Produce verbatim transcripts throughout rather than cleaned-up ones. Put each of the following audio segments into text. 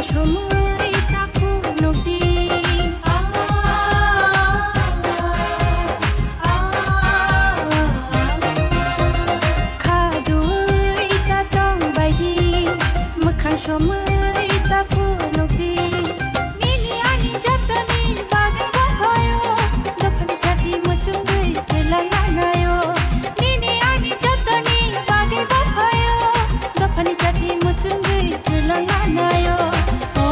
Somoi ta phunukdi. Khadui ta tongbaidi. Mwkhang somoi ta phunukdi. Nini ani jotoni bagwi bo phaio. Dophani chati muchungwi twlang anaio. Nini ani jotoni bagwi bo phaio. Dophani chati muchungwi twlang anaio. O,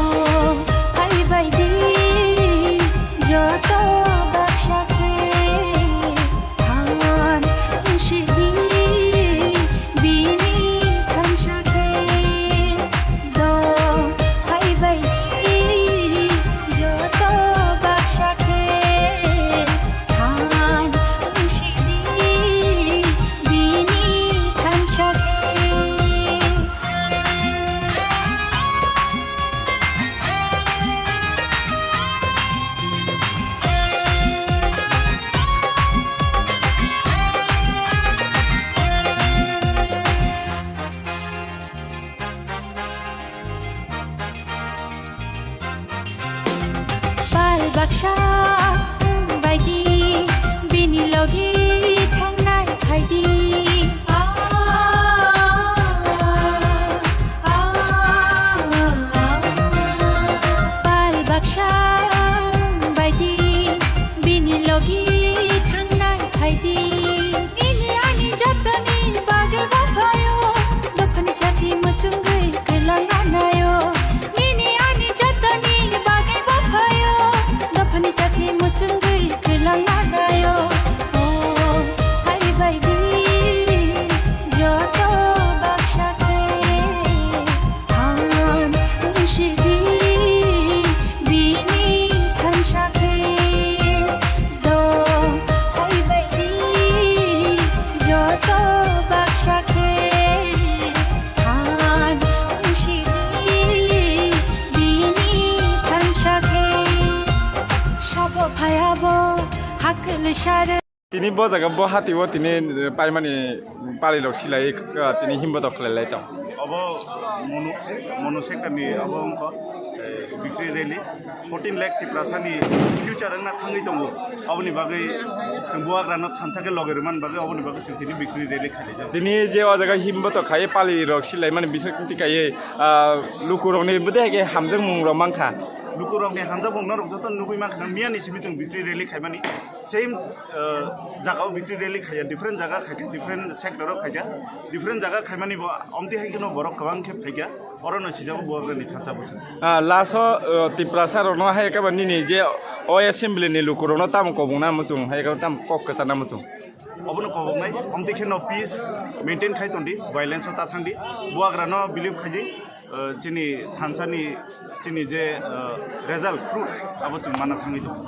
hai bai di, joto baksa khe than wng sidi bini thansa khe. Do, hai bai di, joto baksa khe than wng sidi bini thansa khe. Pal baksa wng bai di, bini logi thangnai phai di. Pal baksa wng bai di, bini logi thangnai phai di. Nini ani jotoni bagwi bo phaio, dophani chati muchungwi kwlang anaio. Nini ani jotoni bagwi bo phaio, dophani chati muchungwi kwlang anaio. O, hai bai di, joto baksa khe than wng sidi bini thansa khe. Do, hai bai di, joto baksa khe than wng sidi bini thansa khe. Sabo phaiya bo hakli sar. Tini bo jaga bo hati o tini, eh, paimani pali rok silai, eh, tini himbo tok khlai lai tong. Obo monu, monu sector ni obo wngkha, eh, victory rally. Fourteen lakh Tiprasa ni future wngna thangwi tongo. Oboni bagwi chwng buagra no thansa khe loge rwmani bagwi oboni bagwi chwng tini victory rally khalijak. Tini je o jaga himbo tok khai pali rok silai mani bising twi kaiye, ah, luku rok ni bwdai khe hamjak mung rok mankha. Luku rok ni hamjak mung no rok joto nugwi mankha, miya ni simi chwng victory rally khaimani. Same, uh, jaga o victory rally khaiya, different jaga khaikha, different sector o khaikha, different jaga khaimani bo omti hai kheno borok kwbang khe phaikha, oro no sijago buagra ni thansa bwswk. Ah, last o, uh, Tiprasa rok no hai khe ba nini je o assembly ni luku rok no tamo kobong na muchung, hai khe tamo kok kwchar na muchung. Obono kobong nai, omti kheno peace maintain khai tondi, violence o ta thangdi, buagra no believe khaidi, uh, chini thansa ni chini je, uh, result, fruit, abo chwng mana thangwi tongo.